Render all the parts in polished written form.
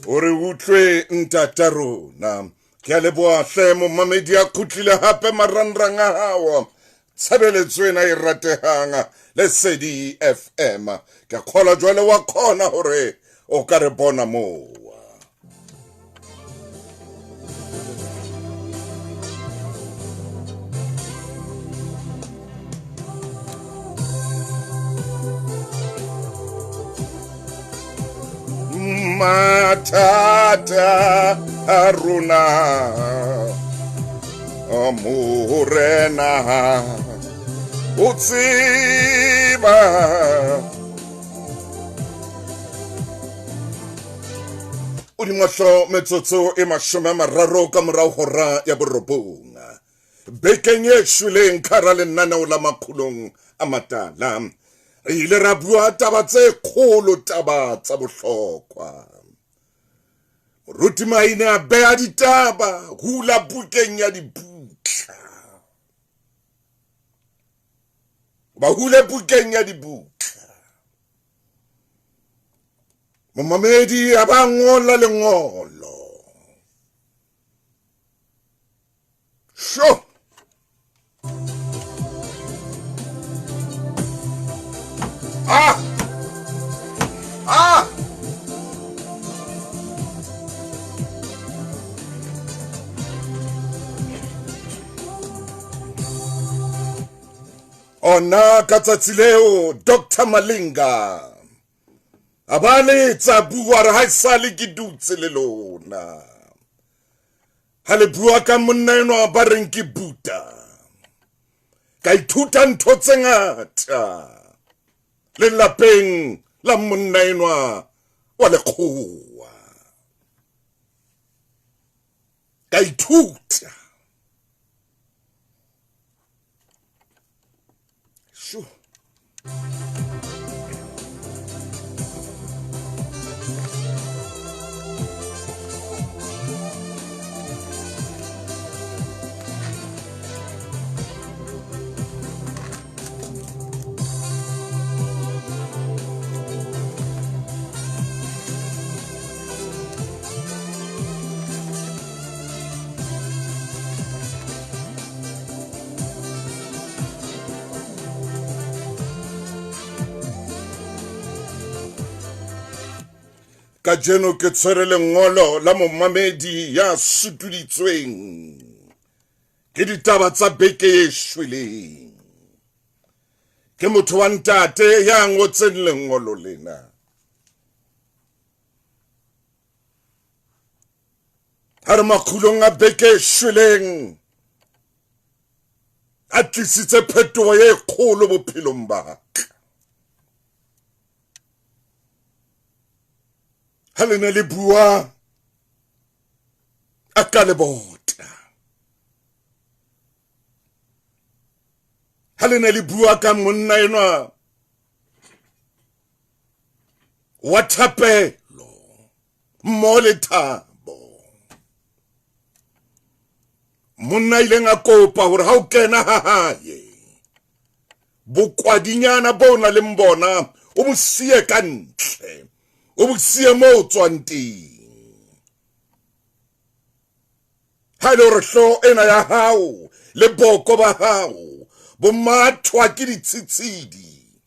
O re utlwe ntata rona. Ke a leboha hle momamedi a kgutlile hape marangrang a hao. Tshebeletso ena e ratehang Lesedi FM. Ke kgolwa jwale wa kgona hore o ka re bona moo. Mathata a rona morena o tseba o dimahlo metsotso e 30 ka morao hora ya 9 bekeng e shweleng ka hara lenaneo la Makgulong a Matala re ile ra bua taba tse kgolo, taba tsa bohlokwa. Moruti Maine a beha ditaba hula bukeng ya dibutla, ba hule bukeng ya dibutla. Momamedi a ba ngola lengolo. Sho. Ah. Ah. Ona ka tsatsi leo Dr. Malinga a ba letsa bua re ha esale ke dutse le lona. Ha le bua ka monna enwa ba reng ke Buta, ka ithuta ntho tse ngata lelapeng la monna enwa wa lekgowa. Ka ithuta. Sure. Kajeno ke tshwere lengolo la momamedi ya sutuditsweng ke ditaba tsa beke e shweleng. Ke motho wa ntate ya ngotseng lengolo lena. A re makgulong a beke e shweleng a tlisitse phetoho e kgolo bophelong ba ka. Ha le ne le bua a ka le bota. Ha le ne le bua ka monna enwa wa thapelo mmoho le thabo, monna ileng a kopa hore ha o kena ha hae bokwadinyana bo na leng bona o bo siye ka ntle, o bo siye moo o tswang teng. Ha e le hore hlooho ena ya hao le boko ba hao bo mathwa ke ditshitshidi,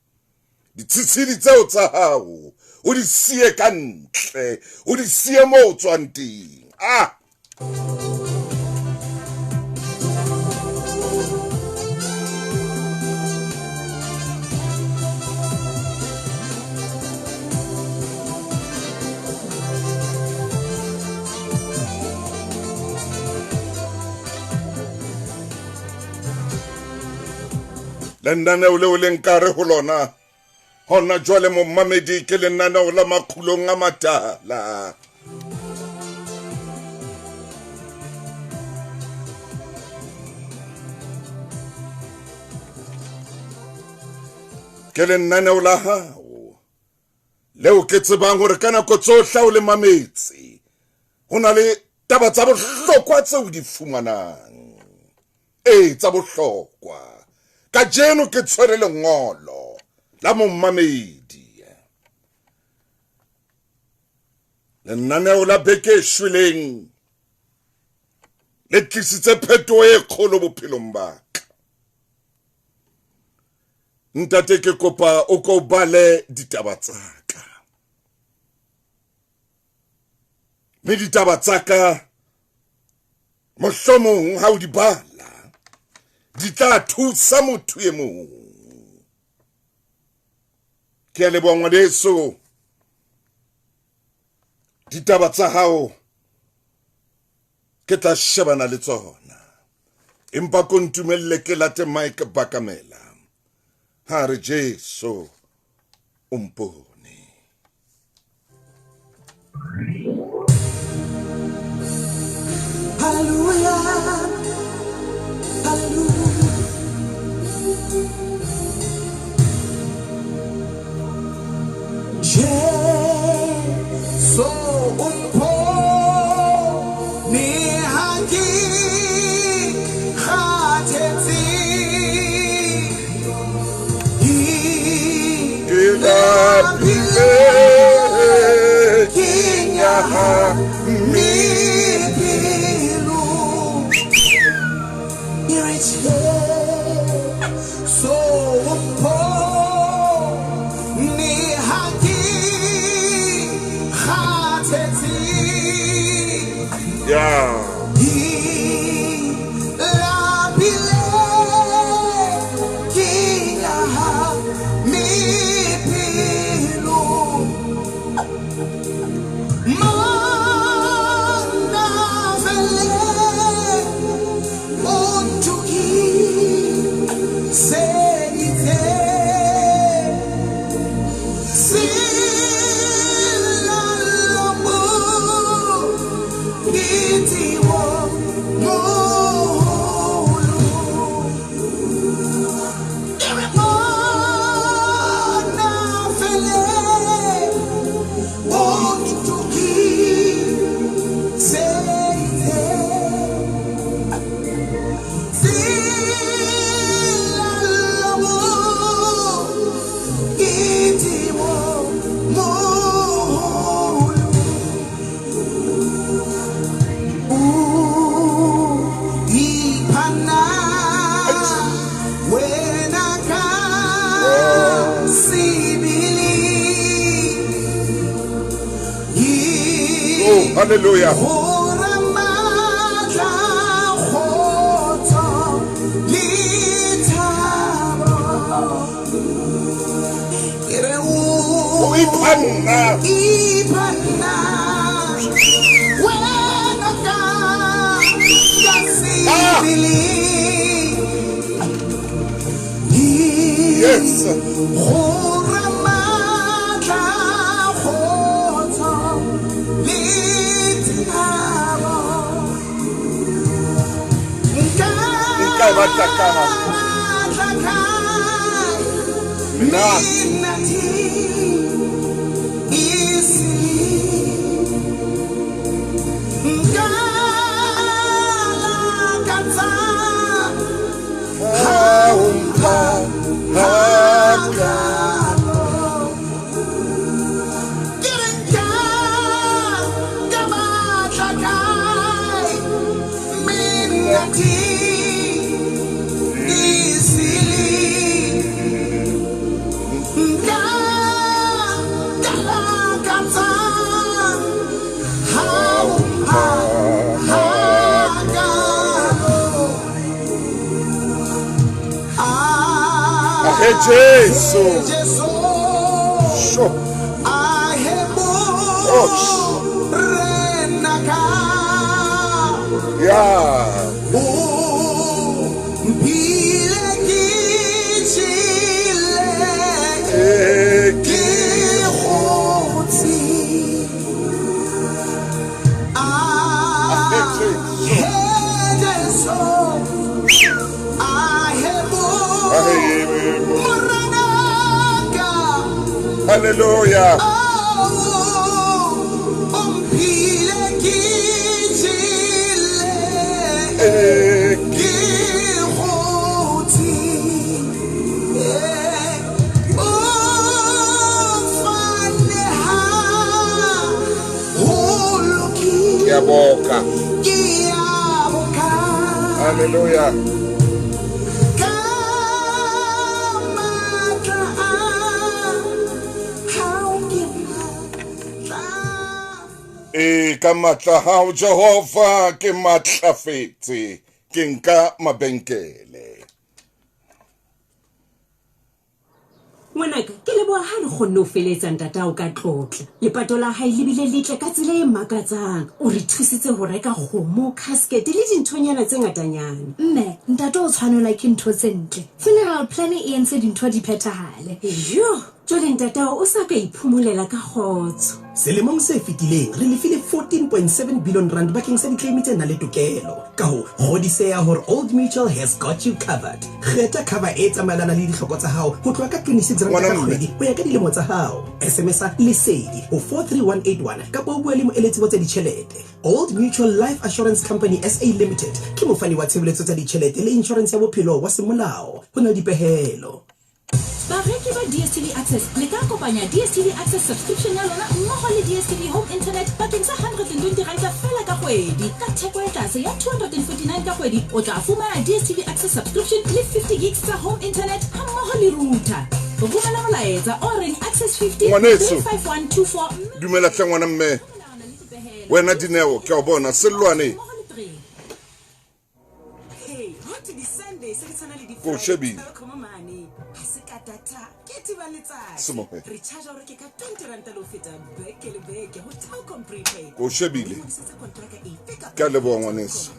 ditshitshidi tseo tsa hao o di siye ka ntle, o di siye moo o tswang teng. Ah! Lenaneo leo le nkare ho lona hona jwale momamedi ke lenaneo la Makgulong a Matala. Ke lenaneo la hao leo ke tsebang hore ka nako tsohle o le mametse ho na le taba tsa bohlokwa tseo di fumanang. Ee, tsa bohlokwa. Kajeno ke tshwere lengolo la momamedi. Lenaneo la beke e shweleng le tlisitse phetoho e kgolo bophelong ba ka. Ntate ke kopa o ko bale ditaba tsa ka. Mme ditaba tsa ka mohlomong ha o di bala di tla thusa motho e mong. Ke a leboha ngwaneso. Ditaba tsa hao ke tla shebana le tsona. Empa ko ntumelle ke late Mike Bakamela. Ha re Jesu o mpone. Hallelujah. Hallelujah. Jesu o mpone ha ke kgathetse. Ke lapile ke nyahame pelo. Jesu o mpone ha ke kgathetse. Yeah. Ke lapile ke nyahame pelo. Manavele o ntokiseditse selallo mokete o moholo. Ke re Manavele o ntokiseditse selallo mokete o moholo. O iphana wena ka sebele. Oh, hallelujah. Hore matla, kgotso le thabo. Ke re o O ipha nna. ipha nna wena ka sebele. Yes. Hore matla, kgotso le thabo. Nka e batla kae? Batla kae? Nna. Menate e sele. Nka lakatsa Ha o mpha hakalo. Ke re nka ka batla kae? Menate e sele. Nka ka lakatsa ha o mpha hakalo. Ahe Jesu. Jesu. Sho. Ahe Oh. Morena ka. Yeah. O mphile ke tjhele Eh, ke kgotse. Ahe Jesu. Ahe Jesu. Ahe Ahe Morena ka. Hallelujah. Oh, o mphile ke tjhele Eh, ke kgotse. Eh, o fane ha ho boka. Haleluya. Ee, ka matla hao Jehova ke matlafetse, ke nka mabenkele. Ngwanaka, ke leboha ha re kgonne ho feletsa ntatao ka tlotla. Lepato la hae le bile letle ka tsela e makatsang. O re thusitse ho reka kgomo, casket le dinthonyana tse ngatanyana. Mme, ntate o tshwanelwa ke ntho tse ntle. Funeral plan e entse dintho di phethahale. Yoh! Jwale ntatao o sa ka iphomolela ka kgotso. Selemong se fetileng, re lefile 14.7 billion rand bakeng sa ditleimi tse nang le tokelo. Ka hoo, kgodiseha hore Old Mutual has got you covered. Kgetha cover e tsamaelanang le ditlhoko tsa hao ho tloha ka 26 rand Ngwana ka mme. kgwedi ho ya ka dilemo tsa hao. SMS-a Lesedi ho 43181 kapa o bue le moeletsi wa tsa ditjhelete. Old Mutual Life Assurance Company SA Limited ke mofani wa tshebeletso tsa ditjhelete le inshorense ya bophelo wa semolao. Ho na le dipehelo. Bareki ba DStv Access le ka kopanya DStv Access subscription ya lona mmogo le DStv Home Internet bakeng sa R120 fela ka kgwedi. Ka theko e tlase ya R249 ka kgwedi o tla fumana DStv Access subscription le 50 gigs tsa home internet hammoho le router. Romela molaetsa o reng Access 50 Ngwaneso. 35124 mme Dumela hle ngwana mme. melawana le dipehelo. Wena Dineo, ke a o bona. Sellwane. Mmoho le 3. Ko shebile. Semohe. Ko shebile. Ke a leboha ngwaneso.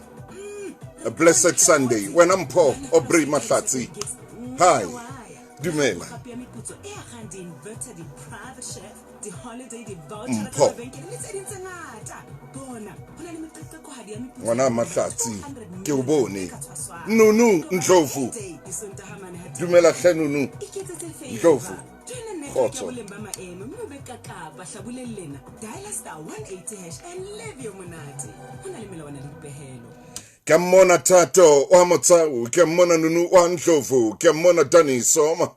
A blessed Sunday. Wena Mpho Aubrey Mahlatsi. Hi. Dumela. Mpho. Ngwana Mahlatsi, ke o bone. Nunu Ndlovu. Dumela hle Nunu. Ndlovu. Kgotso. Ke a mmona Thato wa Motsau, ke a mmona Nunu wa Ndlovu, ke a mmona Daniso.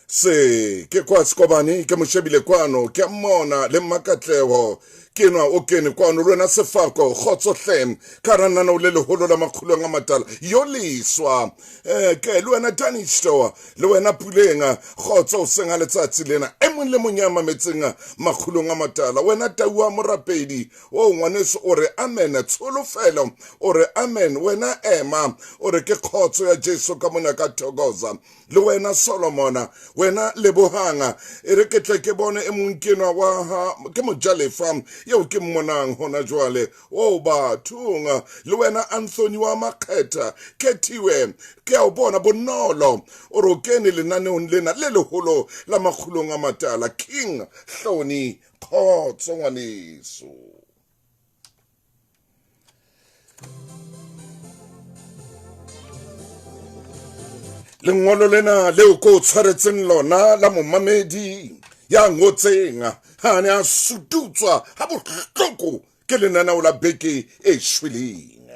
Se ke kwa Sekobane, ke mo shebile kwano, ke a mmona le Mmakatleho. Ke nwa o kene kwano le wena Sefako, kgotso hle. Ka hara lenaneo le leholo la makgulong a matala, Yoliswa. Ke le wena Danisto, le wena Puleng, kgotso hoseng ha letsatsi lena. E mong le mong ya mametseng makgulong a matala, wena Tau wa Morapedi, o ngwaneso o re amen, tsholofelo o re amen, wena Ema o re ke kgotso ya Jesu ka mona ka Thokoza, le wena Solomona, wena Lebohanga, e re ke tle ke bone e mong kenwa wa ha ke mojalefa eo ke mmonang hona jwale, o bathong, le wena Anthony wa Makgetha, Khethiwe, ke a o bona Bonolo, o re o kene lenaneong lena le leholo la makgulong a matala, King Hloni, kgotso ngwaneso. Lengolo lena leo ko tshwaretseng lona la momamedi ya ngotseng ha ne a sututswa ha bohloko ke lenaneo la beke e shweleng.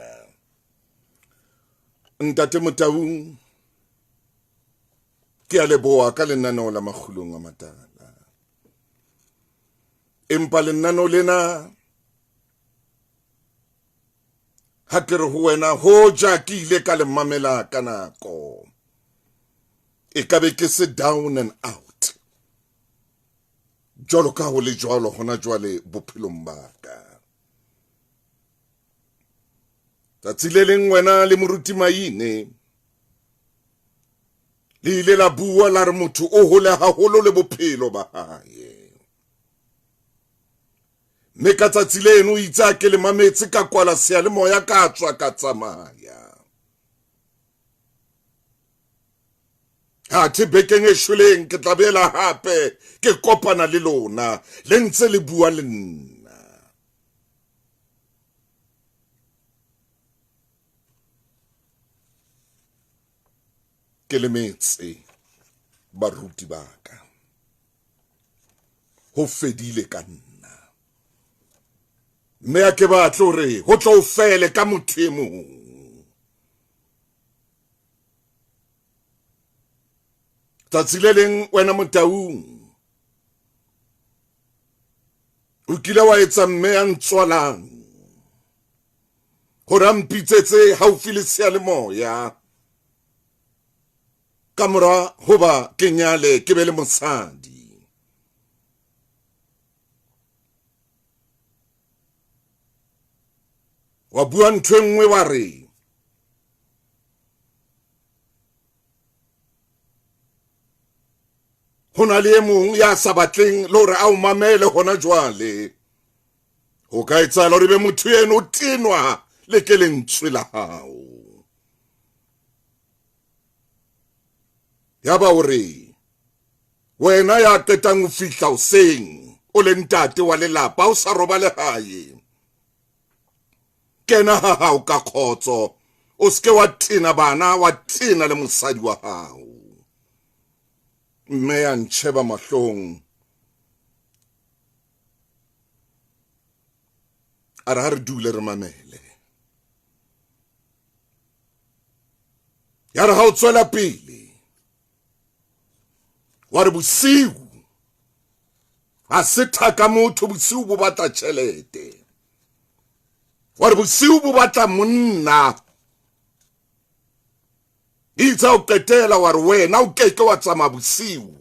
Ntate Motaung, ke a leboha ka lenaneo la makgulong a matala. Empa lenaneo lena ha ke re ho wena hoja ke ile ka le mamela ka nako, e ka be ke se down and out jwalo ka ho le jwalo hona jwale bophelong ba ka. Tsatsi le leng wena le moruti Maine le ile la bua la re motho o hole haholo le bophelo ba hae. Mme ka tsatsi leno o itse a ke le mametse ka kwala seyalemoya ka tswa ka tsamaya. Athe bekeng e shweleng ke tla boela hape ke kopana le lona le ntse le bua le nna. Ke lemetse baruti ba ka. Ho fedile ka nna. Mme a ke batle hore ho tlo fele ka motho e mong. Tsatsi le leng wena Motaung o kile wa etsa mme ya ntswalang. Hore a mpitsetse haufi le seyalemoya ka mora hoba ke nyale ke be le mosadi. Wa bua ntho e nngwe wa re ho na le e mong ya sa batleng le hore a o mamele hona jwale. Ho ka etsahala hore be motho eno o tenwa le ke lentswe la hao. Yaba o re wena ya qetang ho fihla hoseng o le ntate wa lelapa o sa robale hae, kena ha hao ka kgotso, o seke wa tena bana, wa tena le mosadi wa hao. Mme ya ntjheba mahlong a re ha re dule re mamele. Ya re ha o tswela pele wa re bosiu ha se thaka motho, bosiu bo batla tjhelete. Wa re bosiu bo batla monna. Itse o qetela wa re wena o keke wa tsamaya bosiu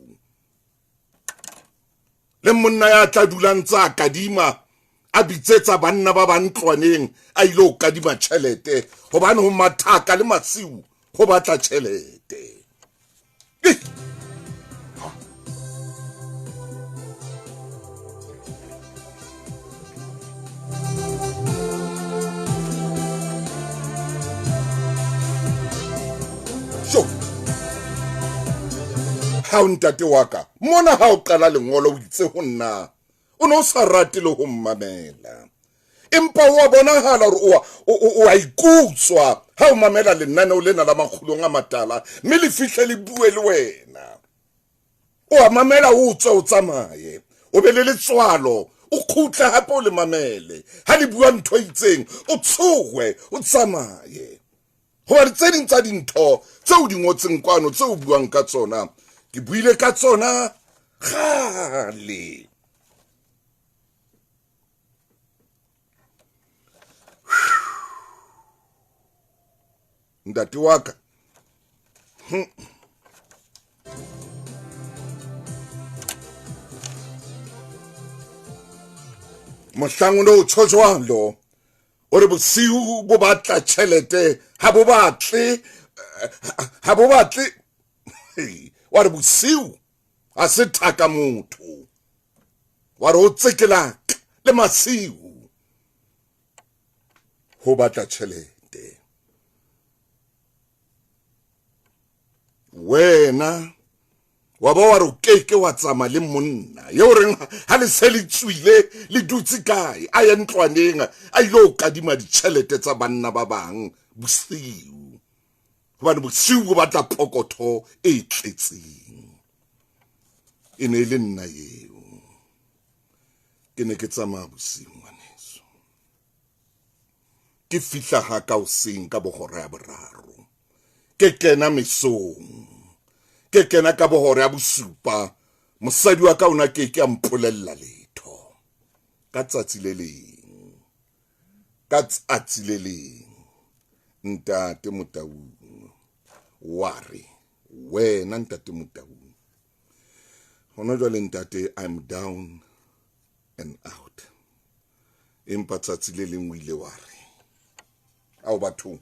le monna ya tla dulang tsa kadima a bitsetsa banna ba ba ntlwaneng a ile ho kadima tjhelete, hobane ho mathaka le masiu ho batla tjhelete. Hao ntate wa ka, mona ha o qala lengolo o itse ho nna o ne o sa rate le ho mmamela, empa o a bonahala hore o a ikutswa ha o mamela lenaneo lena la Makgulong a Matala, mme le fihle le bue le wena. O a mamela, o tswe o tsamaye, o be le letswalo, o kgutle hape o le mamele. Ha le bua ntho e itseng, o tshohe, o tsamaye. Hobane tse ding tsa dintho tseo di ngotseng kwano, tseo o buang ka tsona, ke buile ka tsona kgale. Ntate wa ka. Mohlang o ne o tjho jwalo, o re bosiu bo batla tjhelete, ha bo batle, ha bo batle. Wa re bosiu ha se thaka motho, wa re o tsekelaka le masiu ho batla tjhelete. Wena wa ba wa re o keke wa tsamaya le monna eo reng ha le se le tswile le dutse kae, a ye ntlwaneng a ile ho kadima ditjhelete tsa banna ba bang bosiu, hobane bosiu bo batla pokotho e tletseng. E ne e le nna eo, ke ne ke tsamaya bosiu ngwaneso, ke fihla ha ka hoseng ka bohora ya boraro, ke kena mesong, ke kena ka bohora ya bosupa. Mosadi wa ka ona ke ke a mpolella letho. Ka tsatsi le leng, ka tsatsi le leng, ntate Motaung wa re wena ntate Motaung, hona jwale ntate I'm down and out. Empa tsatsi le leng o ile wa re ao bathong.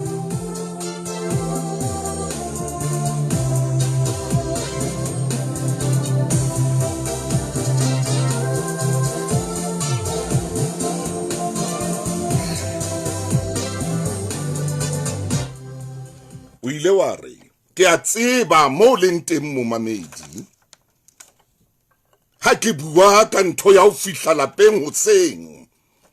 O ile wa re ke a tseba mo leng teng momamedi, ha ke bua ka ntho ya ho fihla lapeng hoseng,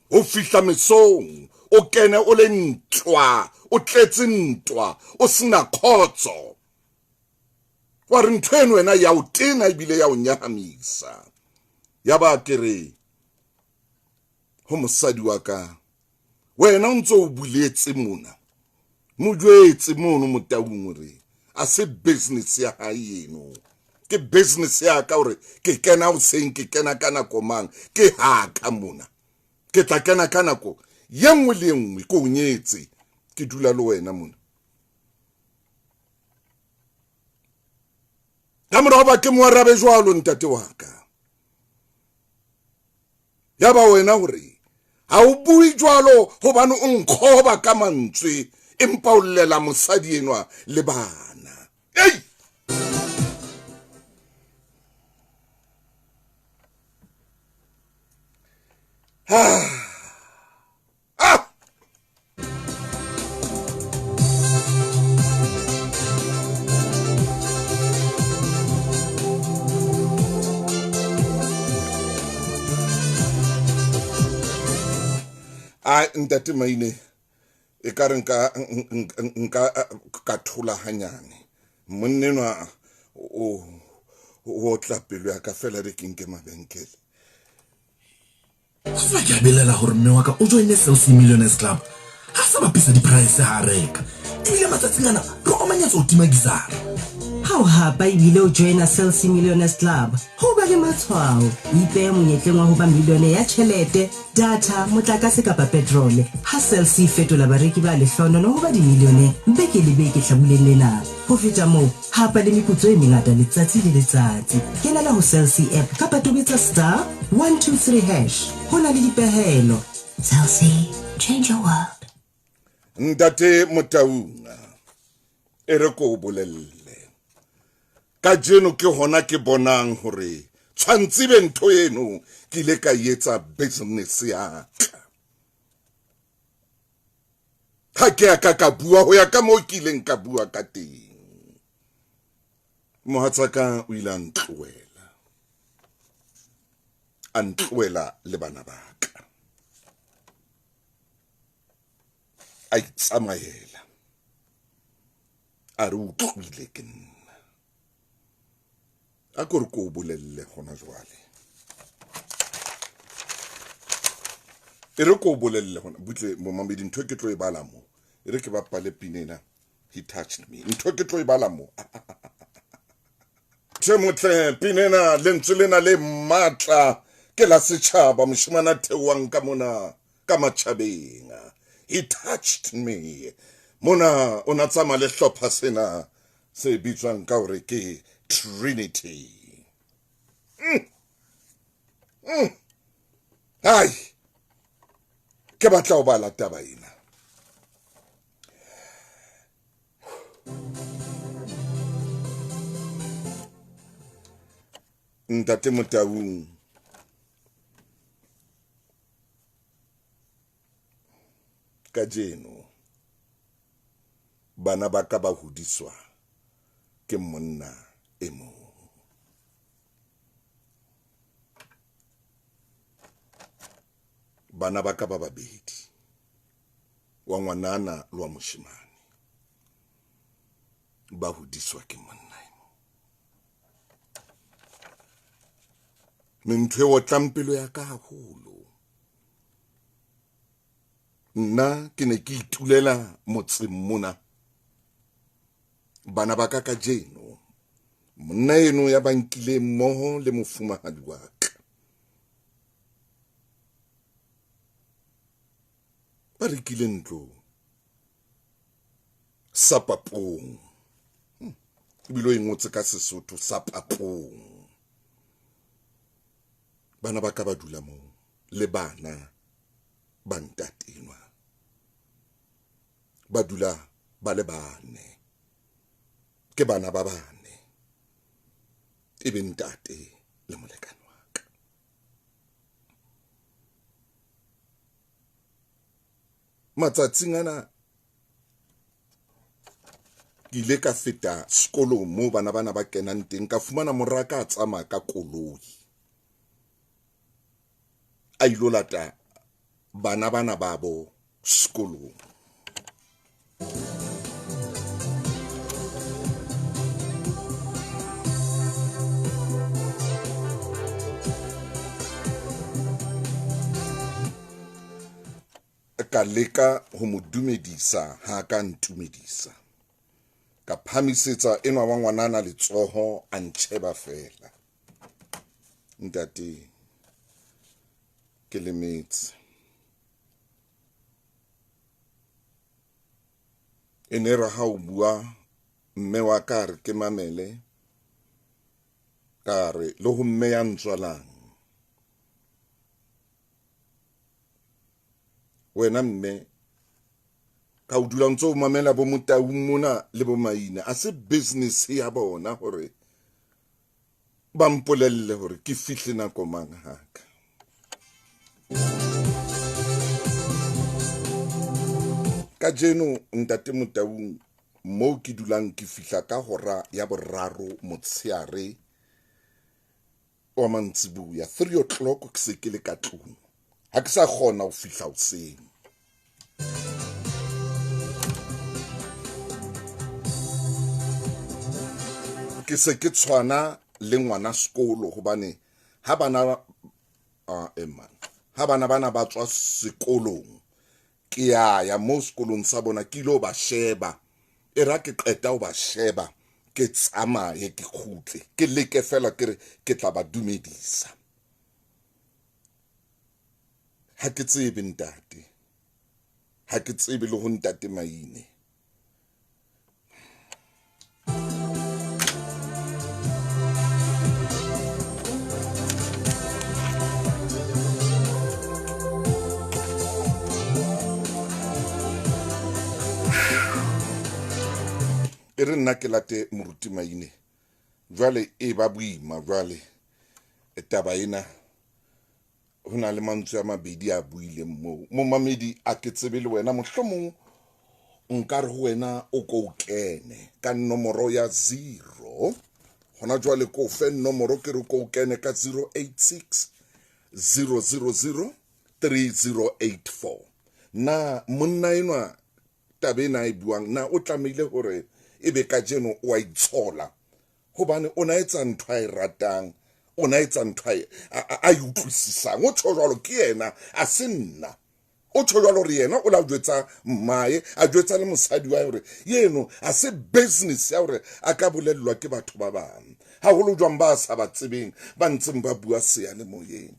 ho fihla mesong, o kene o le ntwa, o tletse ntwa, o sena kgotso. Wa re ntho eno wena ya o tena ebile ya o nyahamisa. Ya ba ke re ho mosadi wa ka, wena o ntso o buletse mona, mo jwetse mono Motaung hore a se business ya hae eno, ke business ya ka hore ke kena hoseng, ke kena ka nako mang, ke haka mona, ke tla kena ka nako ye nngwe le ye nngwe, ke o nyetse. Ke dula le wena mona. Ka mora hoba ke mo arabe jwalo ntate wa ka. Ya ba wena hore ha o bue jwalo hobane o nkgoba ka mantswe empa o llela mosadi enwa le bana. Ei! Ah! Ah! A ntate Maine e ka re nka nka ka thola hanyane. Monna enwa o o otla pelo ya ka fela re ke nke mabenkele. Wa tseba ke a belaela gore mme wa ka o joinne Cell C Millionaires Club. Ga a sa bapisa di-price ga a reka. Ebile matsatsing ana re omanyetsa go tima gizara. Ha o hapa ebile o joina Cell C Millionaires Club, ho ba le matshwao. O ipeha monyetleng wa ho ba millionaire ya tjhelete, data, motlakase kapa petrole. Ha Cell C e fetola bareki ba lehlohonono ho ba dimillionaire beke le beke hlabuleng lena. Ho feta moo, Hapa le meputso e mengata letsatsi le letsatsi. Kenela ho Cell C app kapa tobetsa star 123 hash. Ho na le dipehelo. Cell C, change your world. Ntate Motaung, e re ko o bolelle. Kajeno ke hona ke bonang hore tshwantse be ntho eno ke ile ka e etsa business ya ka. Ha ke a ka ka bua ho ya ka moo ke ileng ka bua ka teng. Mohatsaka o ile a ntlohela. A ntlohela le bana ba ka. A itsamaela. A re utlwile ke nna. A ko re ko o bolelle gona jwale. E re ko o bolelle gona butle momamedi ntho ke tlo e bala mo. E re ke bapale pina ena. He touched me. Ntho ke tlo e bala mo. Tjhe motle pina ena lentswe lena le matla ke la setjhaba moshemane a theohang ka mona ka matjhabeng. He touched me. Mona o na tsamaya le hlopha sena se bitswang ka hore ke Trinity. Mm. Mm. Ai, ke batla ho bala taba ena. Ntate Motaung kajeno Bana ba ka ba hodiswa ke monna e mong. Bana ba ka ba babedi, wa ngwanana le wa moshemane, ba hodiswa ke monna e mong. Mme ntho e otlang pelo ya ka haholo Nna ke ne ke itulela motseng mona. Bana ba ka kajeno, monna eno ya ba nkileng mmoho le mofumahadi wa ka, ba rekile ntlo Sapapong. Hmm. Ebile o e ngotse ka Sesotho, Sapapong. Bana ba ka ba dula moo le bana ba ntate enwa ba dula ba le bane ke bana ba bane e be ntate le molekane wa ka matsatsing ana ke ile ka feta sekolong moo bana bana ba kenang teng ka fumana moraka a tsamaya ka koloi a ilo lata bana bana babo sekolong. Ka leka ho mo dumedisa ha ka ntumedisa. Ka phamisetsa enwa wa ngwanana letsoho a ntjheba feela. Ntate, ke lemetse. E ne re ha o bua mme wa ka re ke mamele ka re le ho mme ya ntswalang wena mme ka o dula ntse o mamela bo Motaung mona le bo Maine a se business ya bona hore ba mpolelle hore ke fihle nako mang haka. Kajeno ntate Motaung moo ke dulang ke fihla ka hora ya boraro motsheare wa mantsibuya 3 o'clock ke se ke le ka tlung ha ke sa kgona ho fihla hoseng. Ke se ke tshwana le ngwana sekolo hobane ha bana man ha bana bana ba tswa sekolong ke ya ya mo sekolong sa bona ke ilo ba sheba e ra ke qeta ho ba sheba ke tsamaye ke kgutle ke leke fela ke re ke tla ba dumedisa. Ha ke tsebe ntate, ha ke tsebe le ho ntate Maine. E re nna ke late moruti Maine jwale e ba boima jwale taba ena. Ho na le mantswe a mabedi a buileng moo momamedi a ke tsebe le wena mohlomong nka re ho wena o ko o kene ka nomoro ya 0 hona jwale ko fe nomoro ke re ko o kene ka 086 000 3084. Na monna enwa taba ena e buang na o tlamehile hore ebe kajeno o a itshola hobane o na etsa ntho a e ratang, o na etsa ntho a e utlwisisang. O tjho jwalo ke yena a se nna. O tjho jwalo hore yena o la jwetsa mmae, a jwetsa le mosadi wa hore yeno a se business ya hore a ka bolellwa ke batho ba bang, haholo jwang ba sa ba tsebeng ba ntseng ba bua seyalemoyeng.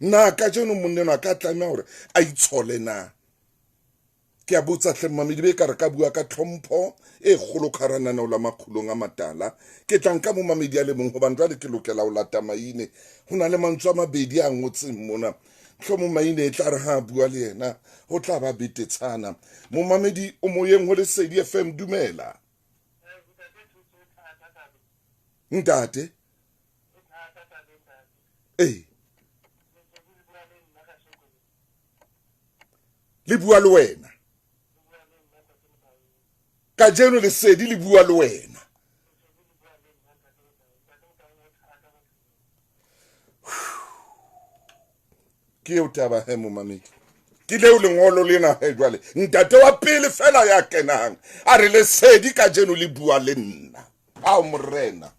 Na kajeno monna enwa a ka tlameha hore a itshole na? Ke a botsa hle mmamedi be ka re ka bua ka tlhompho e kgolo ka hara lenaneo la Makgulong a Matala. Ke tla nka momamedi a le mong hobane jwale ke lokela ho lata Maine. Ho na le mantswe a mabedi a ngotseng mona. Mohlomong Maine e tla re ha a bua le yena ho tla ba betetshana. Momamedi o moyeng ho Lesedi FM, dumela. Ntate. Ee. Le bua le wena kajeno lesedi le bua le wena. Ke eo taba he momamedi, ke leo lengolo lena he jwale ntate wa pele fela ya kenang a re lesedi kajeno le bua le nna. Ao morena,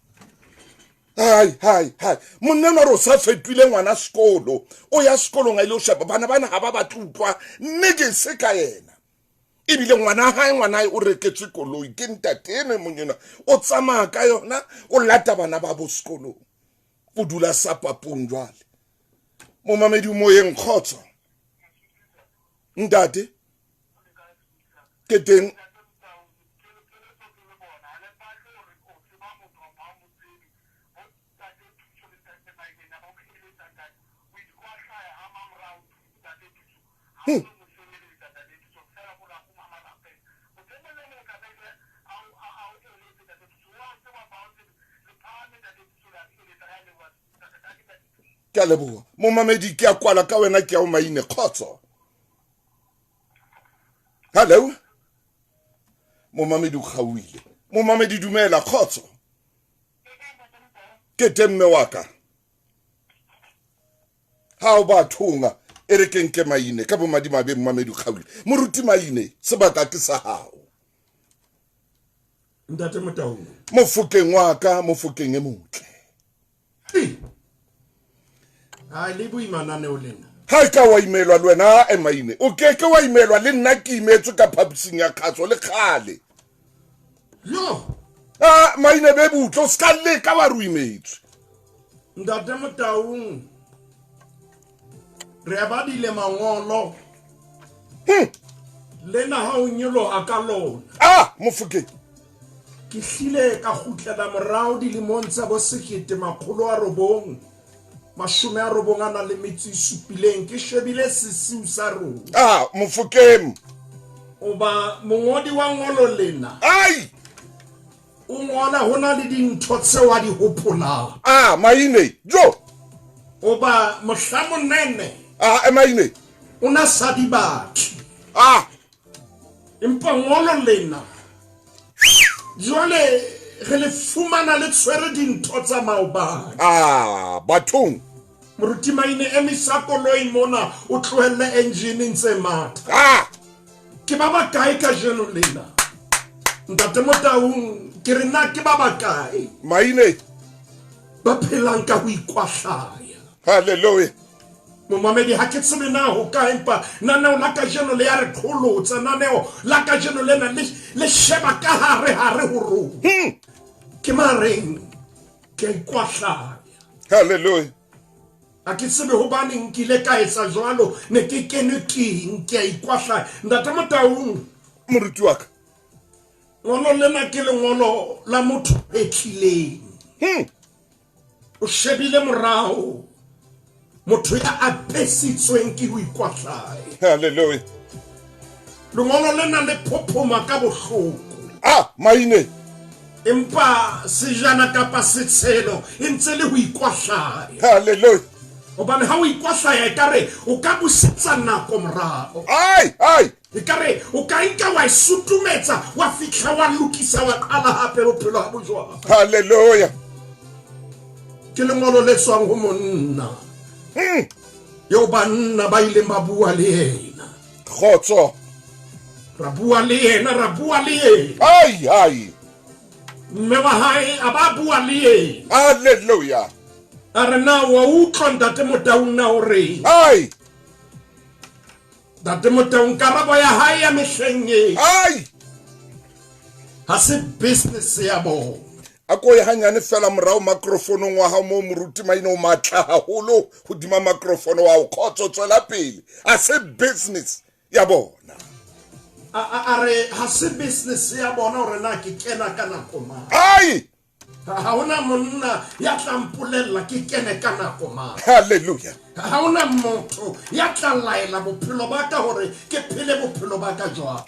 hai hai hai, monna enwa re o sa fetohile ngwana sekolo, o ya sekolong a ile ho sheba bana bana ha ba batle utlwa nnete ka yena. Ebile ngwana hae o reketswe koloi ke ntate eno e mong enwa, o tsamaya ka yona o lata bana ba bo sekolong, o dula sa papong jwale. Momamedi moyeng, kgotso ntate ke teng. Ke a leboha momamedi, ke a kwala ka wena, ke a o Maine. Kgotso. Hello momamedi, o kgaohile. Momamedi dumela, kgotso. Ke teng mme wa ka. Ha o ba thonga e re ke nke Maine ka bomadimabe. Momamedi o kgaohile. Moruti Maine, sebaka ke sa hao. Ntate Motaung. Mofokeng wa ka, mofokeng e motle. Ha le boima naneo lena. Ha ka wa imelwa le wena e Maine, o ke ke wa imelwa le nna ke imetswe ka phaposing ya kgaso le kgale. Yo. Ah Maine be butle, o ska leka wa re o imetswe. Ntate Motaung, re a badile mangolo. Lena ha o nyoloha ka lona. Ah, Mofokeng. Ke hlile ka kgutlela morao dilemong tsa bo 1997 ke shebile sesiu sa rona. Ah, Mofokeng. Oba mongodi wa ngolo lena. Ai! O ngola ho na le dintho tseo a di hopolang. Ah, Maine, jo! Oba mohla monene. Ah, Maine. O na sa di batle. Ah! Empa ngolo lena jwale re le fumana le tshwere dintho tsa maobane. Ah, bathong. Moruti Maine, emisa koloi mona o tlohelle engine ntse matha. Ah! Ke ba bakae kajeno lena? Ntate Motaung, ke re na ke ba bakae? Maine. Ba phelang ka ho ikwahlaya. Hallelujah. Momamedi, ha ke tsebe na ho kae, empa naneo la kajeno le ya re qholotsa. Naneo la kajeno lena le sheba ka hare hare ho rona. Ke mareng ke a ikwahlaya. Hallelujah. Ha ke tsebe hobaneng nkile ka etsa jwalo, ne ke kenwe keng, ke a ikwahlaya. Ntate Motaung. Moruti wa ka. Lengolo lena ke lengolo la motho e tlileng. O shebile morao, motho ya apesitsweng ke ho ikwahlaya. Hallelujah. Lengolo lena le phophoma ka bohloko. Ah, Maine. Empa sejana kapa setshelo e ntse le ho ikwahlaya. Hallelujah. Hobane ha o ikwahlaya ekare o ka busetsa nako morao. Ai, ai. Ekare o ka nka wa e sutumetsa, wa fihla wa lokisa, wa qala hape bophelo ha bo jwang. Hallelujah. Ke lengolo le tswang ho monna. Eo banna ba ileng ba bua le yena. Kgotso. Ra bua le yena, ra bua le yena. Ai, ai. Mme wa hae a ba bua le yena. Hallelujah. A re na wa utlwa Ntate Motaung na o reng? Ai. Ntate Motaung, karabo ya hae ya mehleng e. Ai. Ha se business ya bona. A ko ye hanyane fela morao microphone wa hao moo moruti Maine o matla haholo hodima microphone wa hao. Kgotso, tswela pele. Ha se business ya bona. A re ha se business ya bona hore na ke kena ka nako mang. Ai! Ha hona monna ya tla mpolella ke kene ka nako mang. Hallelujah. Ha hona motho ya tla laela bophelo ba ka hore ke phele bophelo ba ka jwang.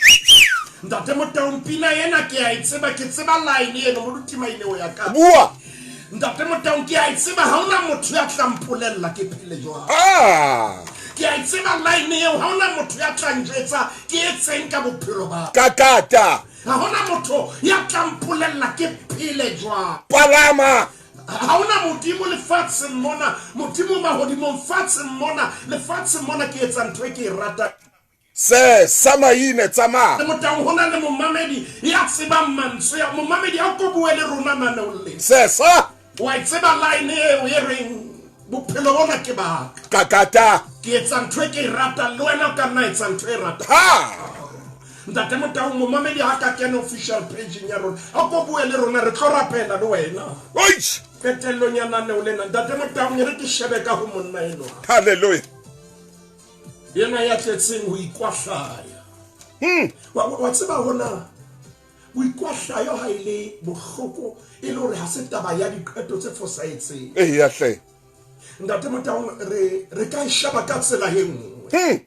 Ntate Motaung, pina ena ke a e tseba, ke tseba line eno, moruti Maine o ya ka. Bua. Ntate Motaung, ke a e tseba, ha hona motho ya tla mpolella ke phele jwang. Ah. Ke a e tseba line eo, ha hona motho ya tla njwetsa ke etseng ka bophelo ba ka. Kakata. Ha hona motho ya tla mpolella ke phele jwang. Palama. Ha hona Modimo lefatsheng mona, Modimo mahodimong, fatsheng mona, lefatsheng mona ke etsa ntho e ke e ratang. Se sa Maine, tsamaya. Motaung, ho na le momamedi ya tsebang mantswe a. Momamedi, a ko bue le rona naneong lena. Se sa. Wa e tseba line eo e reng bophelo bona ke ba ka. Kakata. Ke etsa ntho e ke e ratang, le wena o ka nna etsa ntho e ratang. Ha. Ntate Motaung, momamedi ha ka kena official page-eng ya rona, a ko bue le rona, re tlo rapela le wena. Oish. Qetellong ya naneo lena, Ntate Motaung, e re ke shebe ka ho monna enwa. Hallelujah. Yena ya tletseng ho ikwahlaya. Wa tseba hona boikwahlayo ha e le bohloko e le hore ha se taba ya diqeto tse fosahetseng. Eya hle. Ntate Motaung, re ka e sheba ka tsela e nngwe.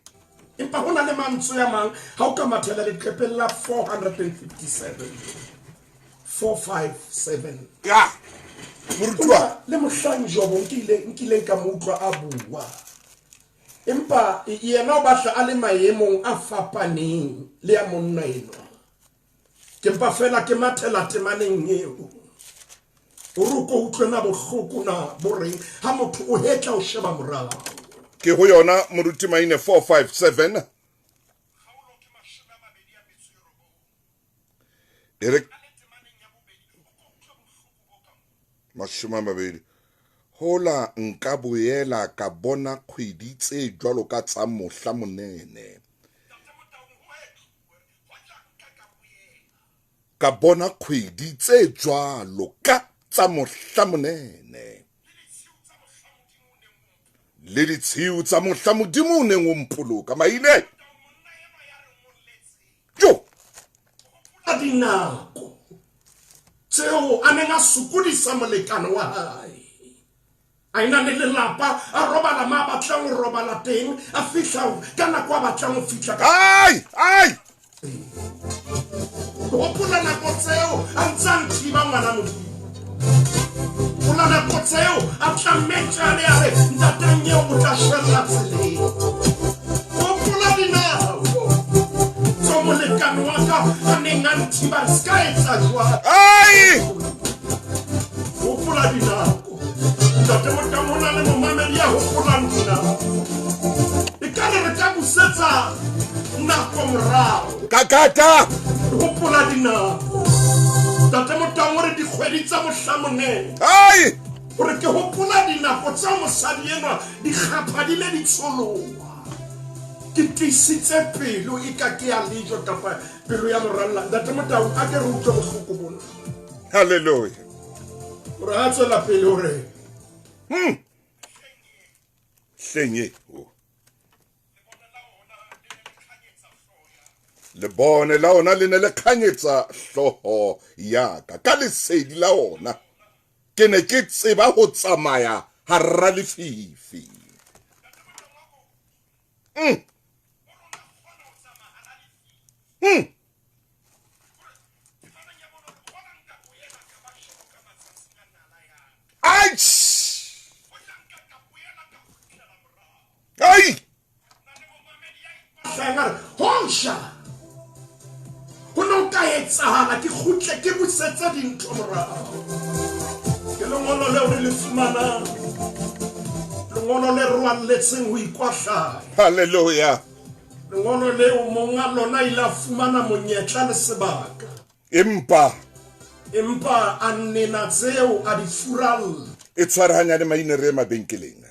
Empa ho na le mantswe a mang ha o ka mathela leqepheng la 457. 457. Ya. Morutuwa. Le mohlang Jobo nkileng ka mo utlwa a bua. Empa yena o batla a le maemong a fapaneng le ya monna enwa. Ke mpa fela ke mathela temaneng eo. O re o ko utlwe na bohloko na bo reng ha motho o hetla o sheba morao. Ke ho yona moruti Maine 457. E re 20. Hola nka boela ka bona kgwedi tse jwalo ka tsa mohla monene. Ka bona kgwedi tse jwalo ka tsa mohla monene. Le ditshiu tsa mohla Modimo o neng o mpoloka. Maine. dinako tseo a neng a sokodisa molekane wa hae. A ena le lelapa, a robala ma a batlang ho robala teng, a fihla ka nako a batlang ho fihla ka. Ai! Ai! Hopola nako tseo a ntse a nthiba ngwana Modimo. Hopola nako tseo a tlamme tjale a re ntatang eo o tla shwella tseleng. Hopola dinako tseo molekane wa ka a neng a nthiba re ska etsa jwalo. Ai! Hopola dinako. Ntate Motamo o na le momamedi ya hopolang dinako. Ekare re ka busetsa nako morao. Kakata! Hopola dinako. Ntate Motamo o re dikgwedi tsa mohlamonene. Ai! O re ke hopola dinako tseo mosadi enwa dikgapha di ne di tsholoha. Ke tiisitse pelo e ka ke ya lejwe kapa pelo ya moralla. Ntate Motamo a ke re utlwe bohloko bona. Hallelujah. O re a tswela pele o re. Hleng e. Oh. Lebone la ona le ne le khanyetsa hlooho ya ka. Ka lesedi la ona ke ne ke tseba ho tsamaya hara lefifi. Ai! Hosha! Ho ne ho ka etsahala ke kgutle ke busetse dintho morao. Ke lengolo leo re le fumanang. Lengolo le rwalletseng ho ikwahlaya. Hallelujah. Lengolo leo monga lona ile a fumana monyetla le sebaka. Empa Empa a nena tseo a di furalla. E tshwarahanya le maine re ye mabenkeleng.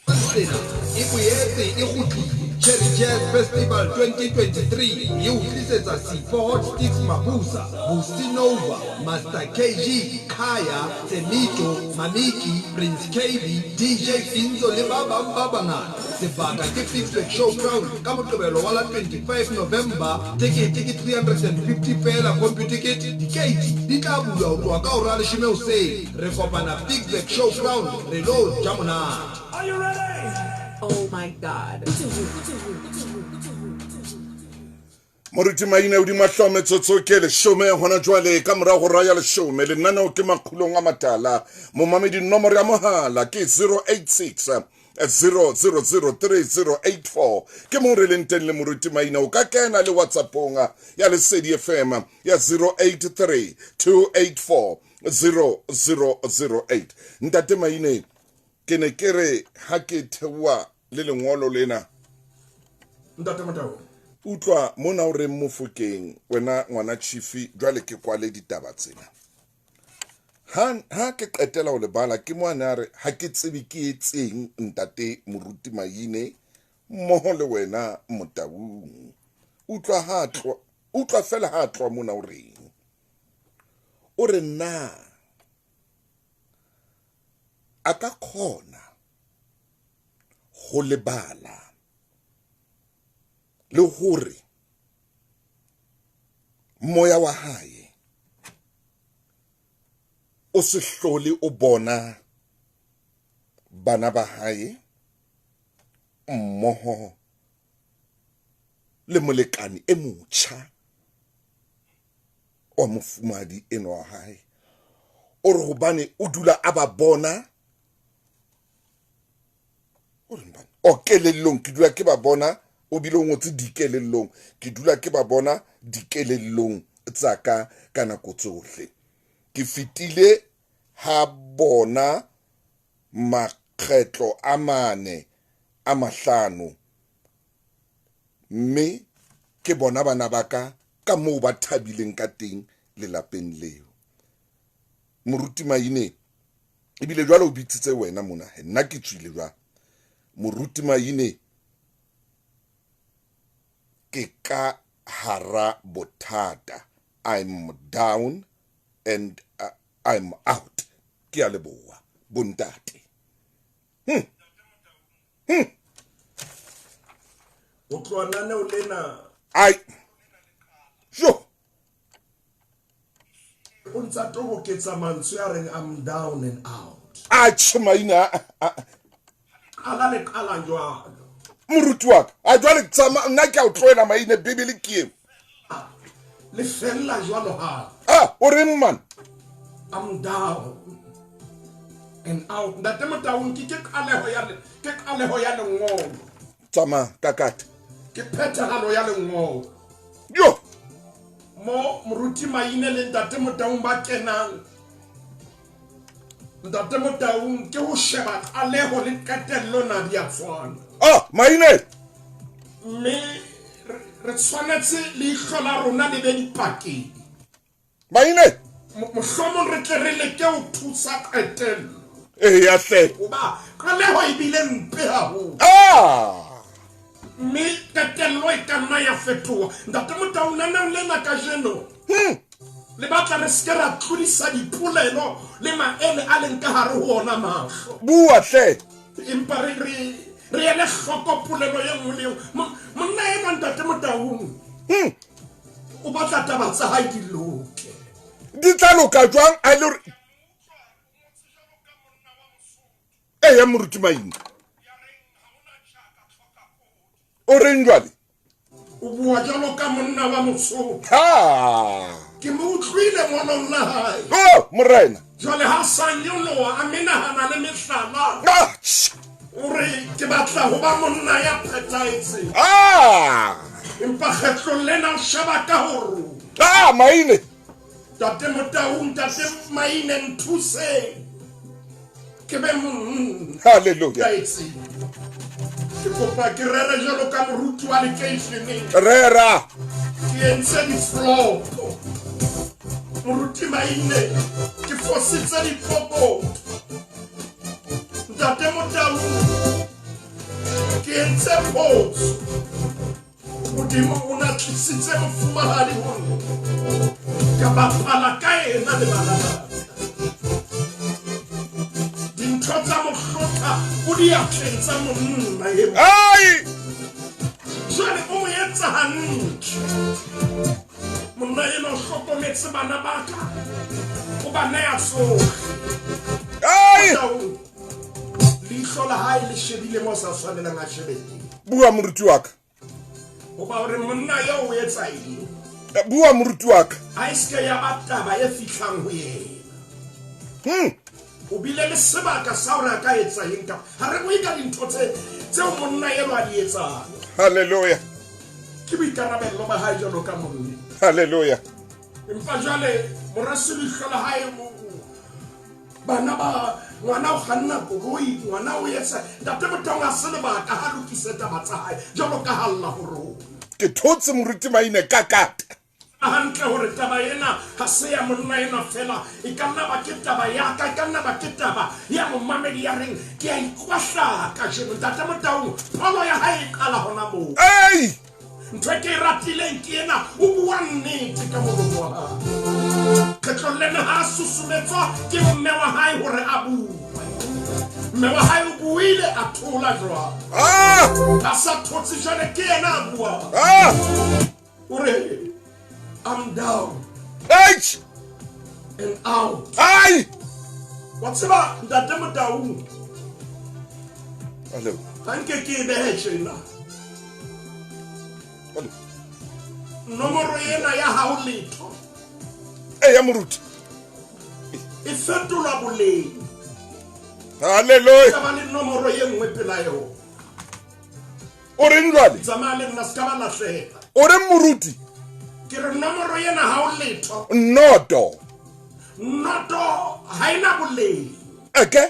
Sena e boetse e kgutlile. Cherry Jazz Festival 2023 e o tlisetsa Sipho Hotstix Mabusa, Busi Nova, Master KG, Khaya, Tsemito, Mamiki, Prince Kaybee, DJ Finzo le ba bang ba bangata. Sebaka ke Ficksburg Showground ka Moqebelo wa la 25 November. Tekete ke 350 feela Computicket. Dikeiti di tla bulwa ho tloha ka hora ya leshome hoseng. Re kopana Ficksburg Showground re lo ja monate. Are you ready? Oh my God. Moruti Maine hodima hlooho metsotso ke leshome hona jwale ka mora hora ya leshome. Lenaneo ke Makgulong a Matala. Momamedi nomoro ya mohala ke 086 0003084 ke moo re leng teng le Moruti Maine. O ka kena le WhatsAppong ya Lesedi FM ya 083 284 0008. Ntate Maine, ke ne ke re ha ke theoha le lengolo lena. Ntate Motau. Utlwa mona o reng Mofokeng wena ngwana Chifi, jwale ke kwale ditaba tsena. Ha ke qetela ho le bala ke mo a ne a re ha ke tsebe ke etseng ntate Moruti Maine mmoho le wena Motaung. Utlwa ha tloha, utlwa fela ha tloha mona o reng. O re na a ka kgona ho lebala le hore moya wa hae o se hlole o bona bana ba hae mmoho le molekane e motjha wa mofumahadi enwa wa hae. O re hobane o dula a ba bona, o reng bana? O kelellong, ke dula ke ba bona, o bile o ngotse dikelellong, ke dula ke ba bona dikelellong tsa ka ka nako tsohle. Ke fetile ha bona makgetlo a mane a mahlano, mme ke bona bana ba ka ka moo ba thabileng ka teng lelapeng leo. Moruti Maine, ebile jwale o bitsitse wena mona, nna ke tswile jwale. Moruti Maine, ke ka hara bothata. I'm down and I'm out. Ke a leboha bontate. Ho tloha naneo lena. Ai. Jo. O ntsa toboketsa mantswe a reng I'm down and out. Atjhe maina a Qala le qala jwalo. Moruti wa ka, a jwale tsama nna ke a o tlohela maine Bibele ke eo. Le fella jwalo hape. Ah, o reng man? I'm down and out. Ntate Motaung ke ke qaleho ya ke qaleho ya lengolo. Tsamaya kakata. Ke phethahalo ya lengolo. Yo. Mo moruti Maine le Ntate Motaung ba kenang. Ntate Motaung ke ho sheba qaleho le qetello na di a tshwana. Ah, Maine. Mme re tshwanetse leihlo la rona le be dipakeng. Maine. Mohlomong re tle re leke ho thusa qetello. Eya hle. Hoba qaleho e bile mpe haholo. Ah! Mme qetello e ka nna ya fetoha. Ntate Motaung, naneong lena kajeno le batla re se ke ra tlodisa dipolelo le maele a leng ka hare ho ona mahlo. Bua hle. Empa re re re ele hloko polelo e nngwe le e nngwe. Monna enwa Ntate Motaung o batla taba tsa hae di loke. Di tla loka jwang a le hore Eya moruti Maine. O reng jwale? O bua jwalo ka monna wa Mosotho. Ha! Ke mo utlwile ngolong la hae. Oh, morena. Jwale ha sa nyoloha a menahana le mehlala. Ah! O re ke batla ho ba monna ya phethahetseng. Ah! Empa kgetlong lena o sheba ka ho rona. Ah, Maine. Ntate Motaung, Ntate Maine, nthuseng ke be monna. Hallelujah. Kaetseng. Ke kopa ke rere jwalo ka moruti wa lekeisheneng. Rera. Ke entse diflopo. Moruti Maine, ke fositse dipokoto. Ntate Motaung, ke entse phoso. Modimo o na tlisitse mofumahadi ho nna, ka bapala ka yena le bana ba ka. Dintho tsa mohlotha o diatleng tsa monna eo. Ai! Jwale o mo etsa hantle. Monna enwa o hlokometse bana ba ka, o ba neya tsohle. Ai! Motaung, leihlo la hae le shebile mo sa tshwanelang a shebe teng. Bua moruti wa ka. Hoba hore monna eo o etsa eng? Bua moruti wa ka. A e seke ya ba taba e fihlang ho yena. O bile le sebaka sa hore a ka etsa eng kapa ha re bue ka dintho tse tseo monna eno a di etsang. Hallelujah. Ke boikarabello ba hae jwalo ka monna. Hallelujah. Empa jwale moraso leihlo la hae Bana ba ngwana o kganna koloi, ngwana o etsa Ntate Motaung a se lebaka ha lokise taba tsa hae jwalo ka ha lla ho rona. Ke thotse moruti Maine ka kata. Hantle hore taba ena ha se ya monna enwa fela, e ka nna ba ke taba ya ka, e ka nna ba ke taba ya momamedi ya reng ke a ikwahlaya kajeno. Ntate Motaung pholo ya hae e qala hona moo. Ei! Ntho e ke e ratileng ke ena, o bua nnete ka molomo wa hae. Kgetlong lena ha a susumetswa ke mme wa hae hore a bue. Mme wa hae o buile a thola jwalo. Ah! A sa thotse jwale ke yena a buang. Ah! O re, I'm down. Eish! And out. Ai! Wa tseba Ntate Motaung. Hello. Ha nke ke e behe tjena. Hello. Nomoro ena ya hao letho. Eya moruti. E fetolwa boleng. Hallelujah. Ka ba le nomoro e nngwe pela yona. O reng jwale? Tsamaya le nna se ka ba lahleha. O reng moruti? Ke re nomoro ena ha o letho. Noto. Noto ha ena boleng. Eke?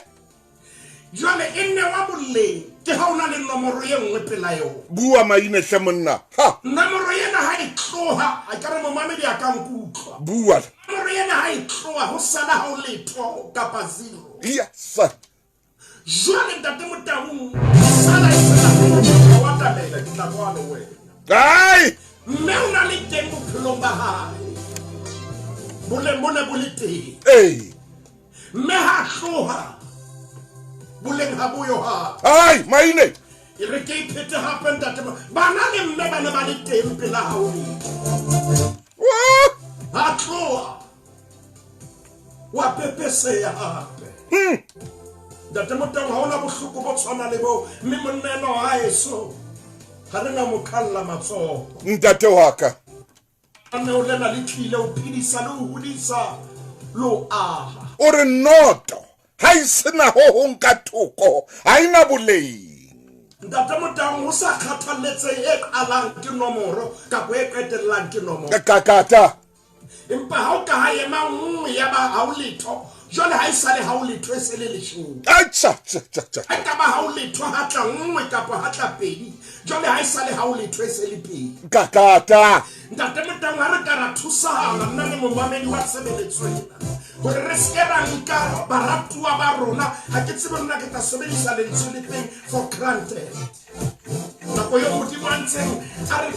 Jwale e newa boleng ke ha o na le nomoro e nngwe pela yona. Bua maine hle monna. Ha. Nomoro ena ha e tloha, a ka re momamedi a ka nkutlwa. Bua. Nomoro ena ha e tloha ho sala ha o letho kapa zero. Yes. Jwale Ntate Motaung, sala e sena ho wa tabela ke tla kwano wena. Ai! Mme o na le teng bophelong ba hae. Boleng bo ne bo le teng. Ee. Mme ha tloha boleng ha bo yo hape. Ai, maine. E re ke iphete hape ntate. Bana le mme ba ne ba le teng pela hao. Ha tloha. Wa pepeseha hape. Ntate Motaung, ha hona bohloko bo tshwana le bo, mme monna enwa wa haeso ha re na mo qhalla matsoho. Ntate wa ka. Lenaneo lena le tlile ho phedisa le ho hodisa le ho aha. O re noto ha e se na ho hong ka thoko, ha e na boleng. Ntate Motaung, ho sa kgathalletsehe e qalang ke nomoro kapa e qetellang ke nomoro. Kakata. Empa ha o ka ha ema nngwe ya ba ha o letho, jwale ha e sale ha o letho e se le leshome. Acha, cha, cha, cha. Ha e ka ba ha o letho ha tla nngwe kapa ha tla pedi, jwale ha e sale ha o letho e se le pedi. Kakata. Ntate Motaung, ha re ka ra thusahala nna le momamedi wa tshebeletso ena hore re se ke ra nka baratuwa ba rona, ha ke tsebe nna ke tla sebedisa lentswe le feng, for granted. Nako eo Modimo a ntseng a re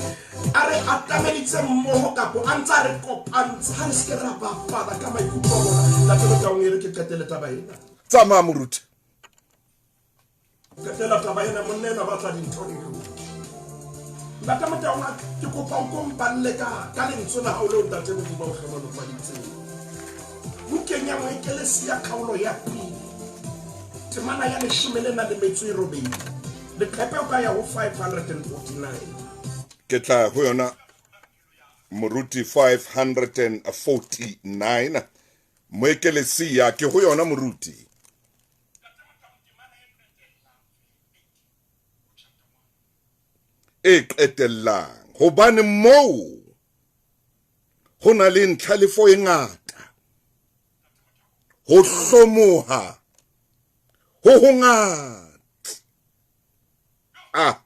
a re atameditse mmoho kapo a ntse a re kopantse, ha re se ke ra bapala ka maikutlo a bona. Ntate Motaung, e re ke qetele taba ena. Tsamaya moruti. Qetela taba ena, monna enwa batla dintho di loke. Ntate Motaung, ke kopa o ko mpalle ka ka lentswe la hao leo Ntate Modimo a o hlohonolofaditseng. Bukeng ya Moekelesia kgaolo ya pele, temana ya leshome le na le metso e robedi, leqepe o ka ya ho 549. Ke tla ho yona moruti 549 Moekelesia, ke ho yona moruti. E qetellang, hobane moo ho na le ntlhalefo e ngata, ho hlomoha ho hongata. Ah.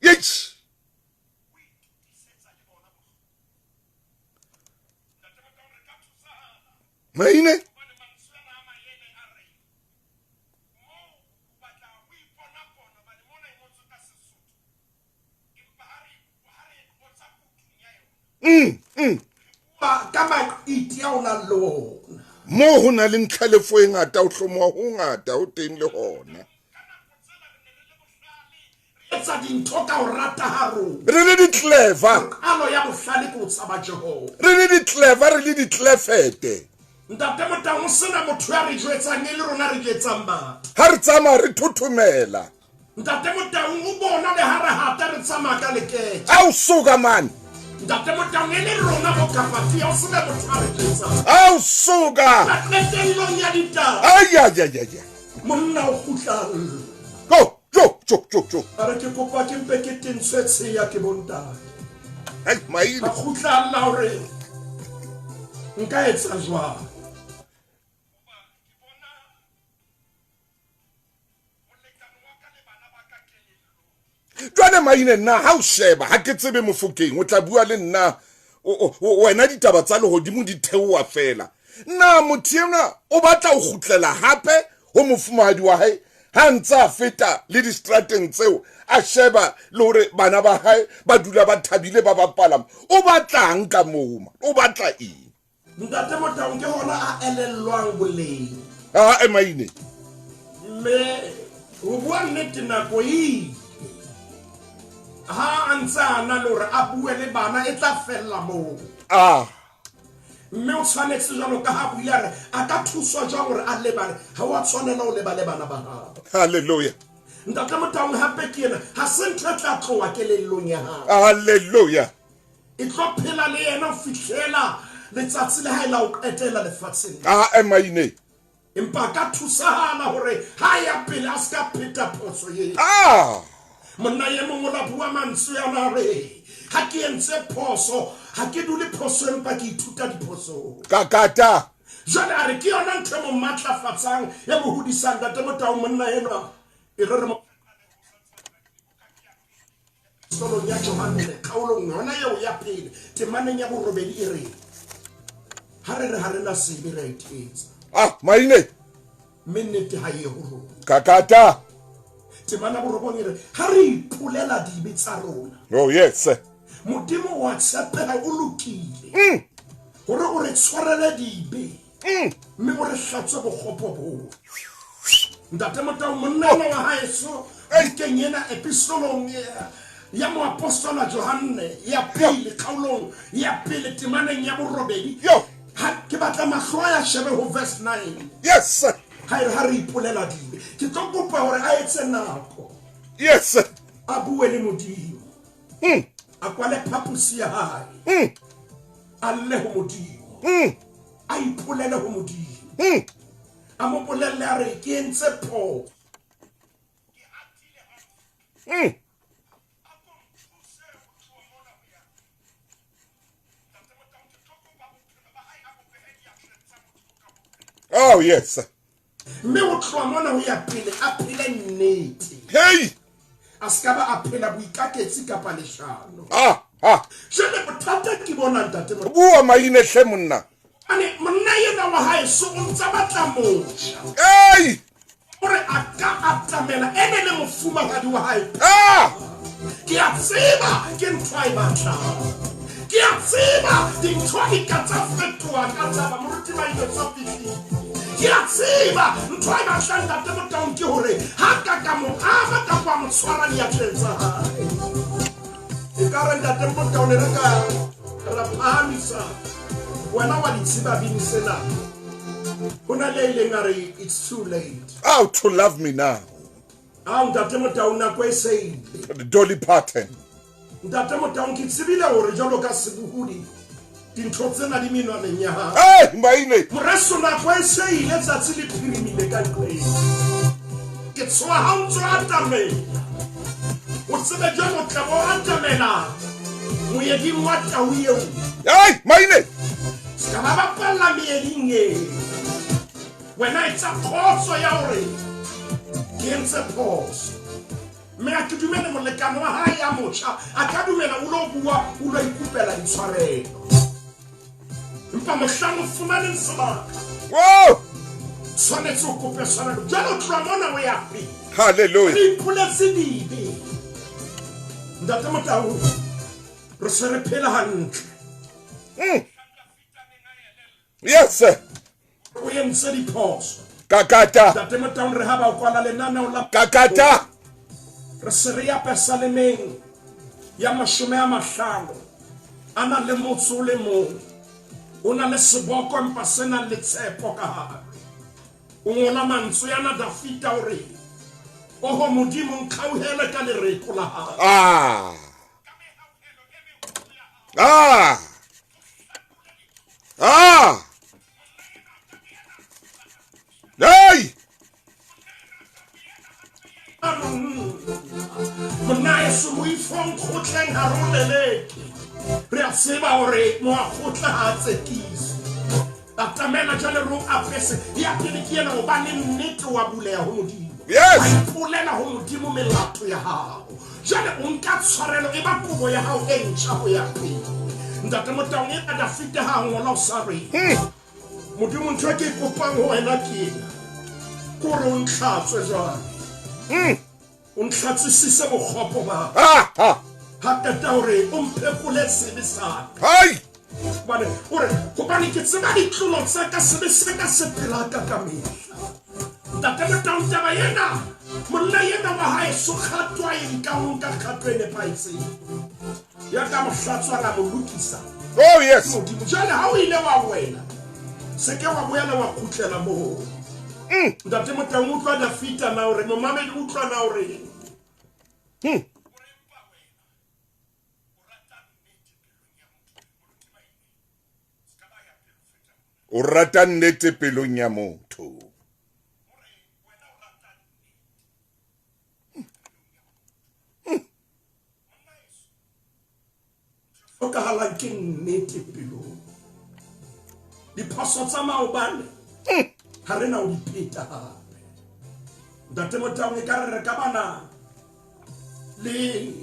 Yes. Maine? Ka maqiti a o nang le ona. Moo ho na le ntlhalefo e ngata, ho hlomoha ho ngata ho teng le hona. Etsa dintho ka ho rata ha rona. Re le di-clever. Qalo ya bohlale ke ho tshaba Jehova. Re le di-clever, re le di-clefete. Ntate Motaung, ho sena motho ya re jwetsang e le rona re jwetsang batho. Ha re tsamaya re thothomela. Ntate Motaung, o bona le ha re hata re tsamaya ka lekete. Ao suka man. Ntate Motaung, e le rona bo kapatia, ho sena motho a re jwetsang. Ao suka. Ka qetellong ya ditaba. Ai ai ai ai. Monna o kgutla. Go, jo, jo, jo, jo. A re ke kopa ke mpe ke tentshwe tsheya ke bontate. Ai, maile. A kgutla alla hore nka etsa jwang. Jwale maine nna ha o sheba ha ke tsebe Mofokeng o tla bua le nna wena ditaba tsa lehodimo di theoha fela. Na motho enwa o batla ho kgutlela hape ho mofumahadi wa hae ha ntse a feta le distrateng tseo a sheba le hore bana ba hae ba dula ba thabile ba bapala. O batlang ka moo? O batla eng? Ntate Motaung ke hona a elellwang boleng. A e maine. Mme ho bua nnete nako e ile. Ha a ntse a na le hore a bue le bana e tla fella moo. Ah. Mme o tshwanetse jwalo ka ha buile a re a ka thuswa jwang hore a lebale, ha wa tshwanela ho lebale bana ba hao. Hallelujah. Ntate Motaung hape ke ena ha se ntho e tla tloha kelellong ya hao. Hallelujah. E tlo phela le yena ho fihlela letsatsi le hae la ho qetela lefatsheng. A emaine. Empa ka thusahala hore ha ya pele a se ka pheta phoso eo. Ah! Monna e mong o la bua mantswe ana re ha ke entse phoso, ha ke dule phoso empa ke ithuta diphosong. Kakata. Jwale a re ke yona ntho e mo matlafatsang, e mo hodisang. Ntate Motaung, monna enwa e re re mo Solong ya Johanne kgaolong yona eo ya pele temaneng ya borobedi e re ha re re ha re na sebe re a ithetsa. Ah, maine. Mme nnete ha e ho rona. Kakata. Temana borobong e re ha re ipolela dibe tsa rona. Oh yes. Modimo wa tshepeha o lokile. Hore o re tshwarele dibe. Mme o re hlatswe bokgopo bo. Ntate Motaung, monna enwa wa haeso bukeng ena epistolong ya moapostola Johanne ya pele kgaolong ya pele temaneng ya borobedi. Ha ke batla mahlo a ya shebe ho verse 9. Yes. Ha e re ha re ipolela dibe. Ke tlo kopa hore a etse nako. Yes. A bue le Modimo. A kwale phaposi ya hae. A lle ho Modimo. A ipolele ho Modimo. A mo bolelle a re ke entse phoso. Oh yes. Mme o tloha mona ho ya pele a phele nnete. Hey! A se ka ba a phela boikaketsi kapa leshano. Ah, ah. Jwale bothata ke bona ntate Mo- Bua maine hle monna. Ane monna yena wa hae so o ntsa batla motjha. Hey! Hore a ka atamela ene le mofumahadi wa hae. Ah! Ke a tseba ke ntho a e batlang. Ke a tseba dintho di ka tsa fetoha ka taba moruti Maine tsa fihlile. Ke a tseba ntho a e batlang ntate Motaung ke hore ha ka ka mo ama kapa a mo tshwara diatleng tsa hae. E ka re ntate Motaung ne re ka ra phahamisa wena wa di tseba bini sena. Ho na le ileng a re it's too late. How to love me now. Ao ntate Motaung nako e se ile. Dolly Parton. Ntate Motaung ke tsebile hore jwalo ka sebohodi dintho tsena di menwaneng ya hao. Hey, maine. Moreso nako e se ile tsatsi le phirimile ka nqeng. Ke tshoha ha o ntso atamela. O tsebe jwalo o tla bo atamela moeding wa tau eo. Hey, maine. Se ka ba bapalla meeding eo. Wena etsa khotso ya hore ke entse phoso. Mme a ke dumele molekane wa hae ya motjha a ka dumela o lo bua o lo ikopela ditshwarelo. Empa mohlang o fumaneng sebaka. Wow! Tshwanetse o kope tshwarelo. Jwale o tloha mona o ya pele. Hallelujah. Re ipoletse dibe. Ntate Motau, re se re phela hantle. Yes, sir. O entse diphoso. Kakata. Ntate Motau, re ha ba o kwala lenaneo la Kakata. Re se re ya Pesalemeng ya 50 a na le motso o le mong. O na le seboko empa se nang le tshepo ka hare. O ngola mantswe ana Dafita o re, Oho Modimo, nkgauhele ka lereko la hao. Ah. Ah. Ah. Hey! Monna eso moifong kgotleng ha re o leleke. Re a tseba hore moakgotla ha a tsekiswe. Atamela jwale re o apese. Ya pele ke ena hobane nnete wa buleha ho Modimo. Yes. Wa ipolela ho Modimo melato ya hao. Jwale o nka tshwarelo e ba kobo ya hao e ntjha ho ya pele. Ntate Motaung e Dafita ha a ngola o sa re. Modimo ntho e ke e kopang ho wena ke ena. Ke hore o ntlhatswe jwale. O ntlhatswisise bokgopo ba ka. Ah, ah. Ha qeta hore o mphekole sebe sa ka. Hai! Hobane o re, hobane ke tseba ditlolo tsa ka, sebe se ka se pela ka ka mehla. Ntate Motaung taba ena, monna ena wa hae so kgato a e nkang, o nka kgato e nepahetseng. Ya ka mo hlatswa la mo lokisa. Oh yes. Modimo, jwale ha o ile wa wela, se ke wa boela wa kgutlela moo. Ntate Motaung utlwa Dafita na hore momamedi utlwa na hore. O rata nnete pelong ya motho. Hlokahalang ke nnete pelong. Diphoso tsa maobane ha re na ho di pheta hape. Ntate Motaung e ka re re ka bana le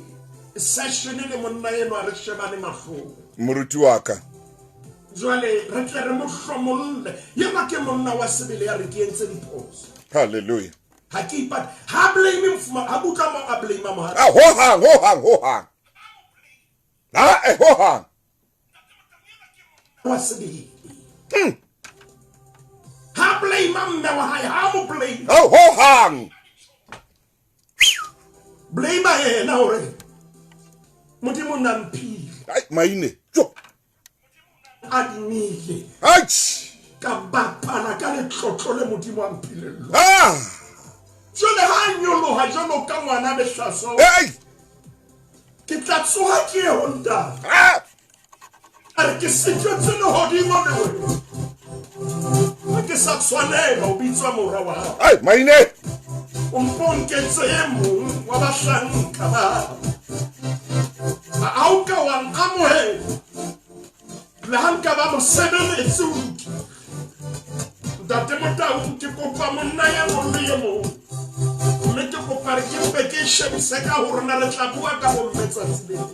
session le monna enwa re shebane mahlong. Moruti wa ka. Jwale re tle re mo hlomolle. Yena ke monna wa sebele ya re ke entse diphoso. Hallelujah. Ha ke ipate. Ha blame mfuma, ha buka mo a blame mo. Ah, ho hang, ho hang, ho hang. Ha, ho hang. Wa sebele. Ha blame mme wa hae, ha mo blame. Oh, ho hang. Blame yena hore Modimo o na mphile. Ai maine jo. Adimile. Aitch. Ka bapala ka letlotlo le Modimo a mphileng lona. Ah! Jwale ha nyoloha jwalo ka ngwana lehlaso. Hey! Ke tla tsoha ke ye ho ntate. Ah! A re ke sitwetse lehodimo le wena. Ha ke sa tshwanela ho bitswa mora wa hao. Ai maine. O mpo nketse e mong wa bahlanka ba hao. Ha o ka wa nkamohela. Le ha nka ba mosebeletsi o lokile. Ntate Motau, ke kopa monna ya mong le e mong. Mme ke kopa re ke mpe ke shebise ka hore na re tla bua ka bomme tsatsi le leng.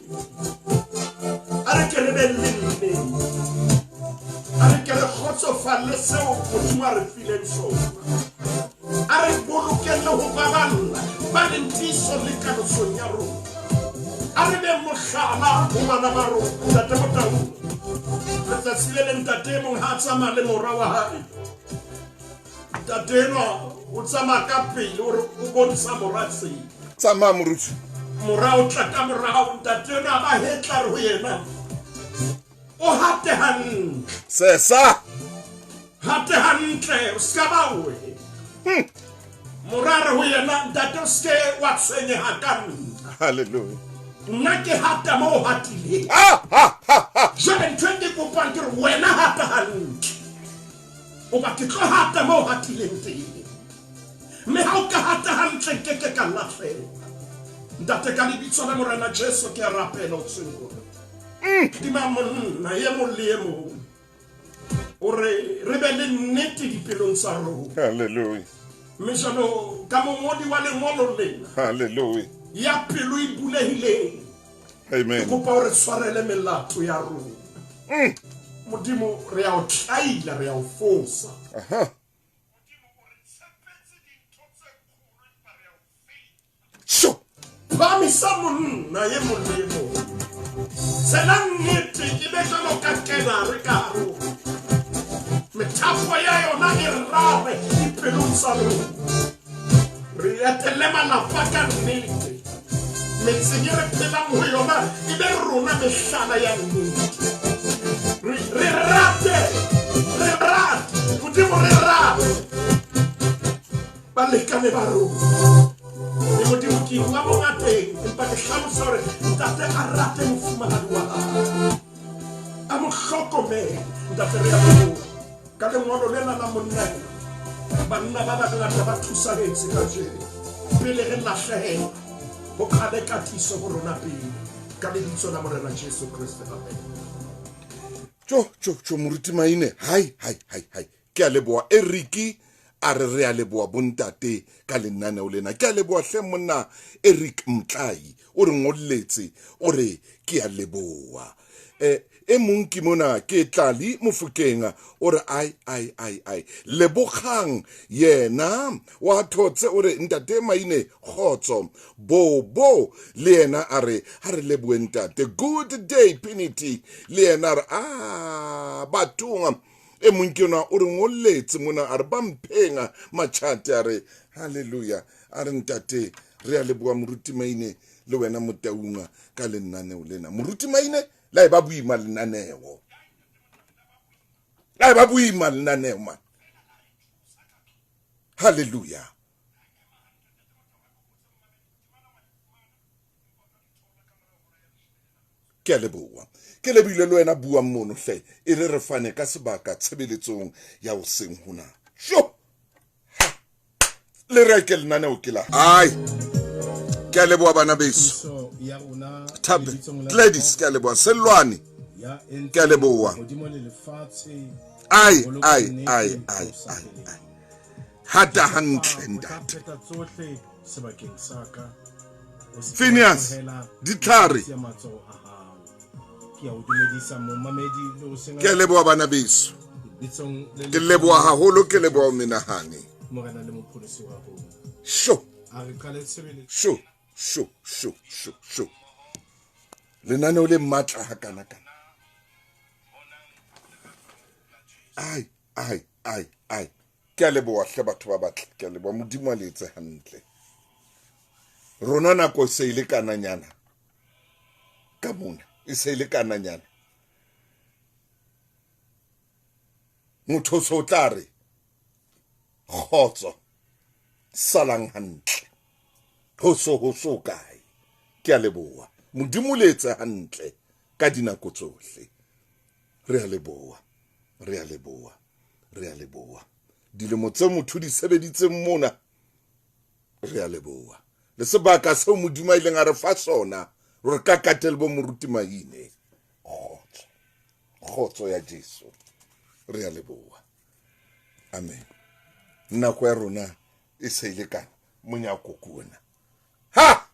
A re ke re be le nnete. A re ke re kgotsofalle seo Modimo a re fileng sona. A re bolokeng le ho baballa ba leng tiiso le kalosong ya rona. A re beng mohlala ho bana ba rona. Ntate Motau, letsatsi le leng ntate e mong ha a tsamaya le mora wa hae. Ntate enwa o tsamaya ka pele o re o bontsha mora tsela. Tsamaya moruti. Mora o tla ka morao, ntate enwa a ba hetla re ho yena, o hate hantle. Sesa. Hate hantle, o ska ba we. Mora re ho yena, ntate o ske wa tshwenyeha ka nna. Hallelujah. Nna ke hata mo o hatileng. Ha, ha, ha, ha. Jwale ntho e ke kopang ke re wena hata hantle. Hoba ke tlo hata mo o hatileng teng. Mme ha o ka hata hantle nke ke ka lahleha. Ntate, ka lebitso la Morena Jesu ke a rapela o tsweng hore. Tima monna e mong le e mong. Hore re be le nnete dipelong tsa rona. Hallelujah. Mme jwalo ka mongodi wa lengolo lena. Hallelujah. Ya pelo e bulehileng. Amen. Ke kopa hore tshwarele melato ya rona. Modimo re a o tlaila, re a o fosa. Aha. Sho. Phamisa monna e mong le e mong. Tsela nnete e be jwalo ka kenare ka hare ho rona. Methapo ya yona e rare dipelong tsa rona. Re etelle malapa ka nnete. Metseng e re phelang ho yona e be rona mehlala ya nnete. Re rate, re rate, Modimo re rate balekane ba rona. Le Modimo ke bua bongateng, empa ke hlalosa hore ntate a rate mofumahadi wa hae, a mo hlokomele. Ntate re a leboha ka lengolo lena la monna ena. Banna ba bangata ba thusahetse kajeno pele re lahlehela ho qale katiso ho rona pele, ka lebitso la Morena Jesu Kreste, amen. Jo jo jo moruti Maine, hai hai hai hai, ke a leboha. Eriki a re re a leboha bontate ka lenaneo lena. Ke a leboha hle monna Eric Mtlai, o re ngolletse, o re ke a leboha. E mong ke mona ke Tlali Mofokeng, o re ai ai ai ai, lebogang yena wa thotse, o re ntate Maine kgotso bobo, le yena a re ha re lebohe ntate. Good day Pinity, le yena a re a bathong. E mong ke yona o re ngolletse mona a re ba mphenga matjhate, a re hallelujah, a re ntate re a leboha moruti Maine le wena Motaunga ka lenaneo lena. Moruti Maine la e ba boima lenaneo, la e ba boima lenaneo man. Hallelujah. Ke a leboha. Ke lebile le wena buang mono hle, e re re fane ka sebaka tshebeletsong ya hoseng hona. Sho! Ha! Le reke lenaneo ke la. Ai! Ke a leboha bana beso. Thabe Gladys, ke a leboha. Sellwane, ke a leboha. Ai ai ai ai ai ai. Hata hantle ntate. Phineas Ditlhare, ke a leboha bana beso. Ke leboha haholo, ke leboha o menahane. Sho. Sho sho sho sho sho. Lenaneo le matla hakana kana. Ai ai ai ai. Ke a leboha hle batho ba batle, ke a leboha. Modimo a le etse hantle. Rona nako se ile kananyana. Ka mona e se e le kananyana. Motho o se o tla re kgotso, salang hantle, ho so ho so kae. Ke a leboha. Modimo le etse hantle ka dinako tsohle. Re a leboha, re a leboha, re a leboha. Dilemo tse motho di sebeditseng mona, re a leboha. Le sebaka seo Modimo a ileng a re fa sona, re ka katele bo moruti Maine. Kgotso, kgotso ya Jesu. Re a leboha. Amen. Nako ya rona e se ile kana monyako ke ona. Ha!